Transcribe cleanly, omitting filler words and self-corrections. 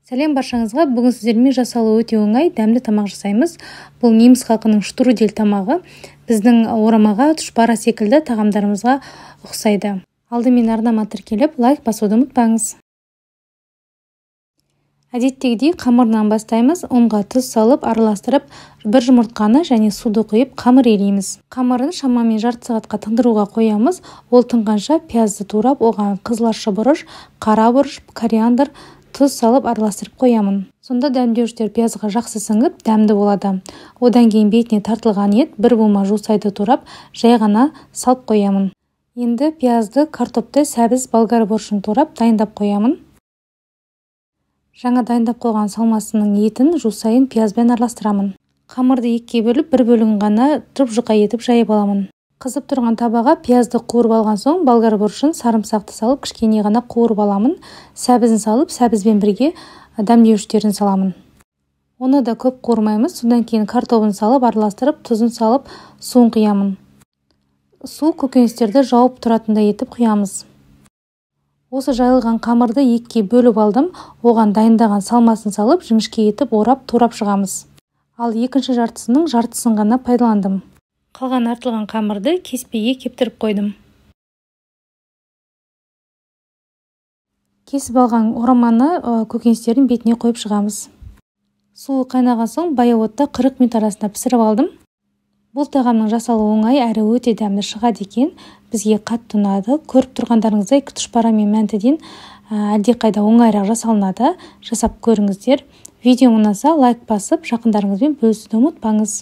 Сәлем баршаңызға. Бүгін сіздермен жасалуы өте оңай, дәмді тамақ жасаймыз. Бұл неміс халқының штрудель тамағы. Біздің орамаға, тұшпара секілді тағамдарымызға ұқсайды. Алдымен арнама тіркеліп, лайк басуды ұмытпаңыз. Әдеттегідей қамырынан бастаймыз. Ұнға тұз салып, араластырып, бір жұмыртқаны және суды құйып қамыр илейміз. Қамырын шамамен жарты сағатқа тындыруға қоямыз. Ол тынғанша пиязды турап, оған қызыл ащы бұрыш, қара бұрыш, кориандр, тұз салып араластырып қоямын. Сонда дәмдеуіштер пиязға жақсы сіңіп, дәмді болады. Одан кейін бетіне тартылған ет, бір бума жусайды турап, жай ғана салып қоямын. Енді пиязды, картопты, сәбіз, болгар бұрышын турап дайындап қоямын. Жаңа дайындап қойған салмасының етін жусайын пиязбен араластырамын. Қамырды екіге бөліп, бір бөлігін ғана жұп-жұқа етіп жайып аламын. Қызып тұрған табаға пиязды қуырып алған соң, болгар бұрышын, сарымсақты салып, кішкене ғана қуырып аламын. Сәбізін салып, сәбізбен бірге дәмдеуіштерін саламын. Оны да көп қуырмаймыз. Содан кейін картобын салып, араластырып, тұзын салып, суын құямын. Су көкөністерді жауып тұратындай етіп құямыз. Осы жайылған қамырды екіге бөліп алдым. Оған дайындаған салмасын салып, жіңішке етіп орап, турап шығамыз. Ал екінші жартысының жартысын ғана пайдаландым. Қалған артылған қамырды кеспеге кептіріп қойдым. Кесіп алған ораманы көкөністердің бетіне қойып шығамыз. Суы қайнаған соң баяу отта 40 минут арасында пісіріп алдым. Бұл тағамның жасалуы оңай әрі өте дәмді шығады екен. Бізге қатты ұнады. Көріп тұрғандарыңыздай тұшпара мен мәнтіден әлдеқайда оңайырақ жасалынады. Жасап көріңіздер. Видео ұнаса лайк басып, жақындарыңызбен бөлісуді ұмытпаңыз.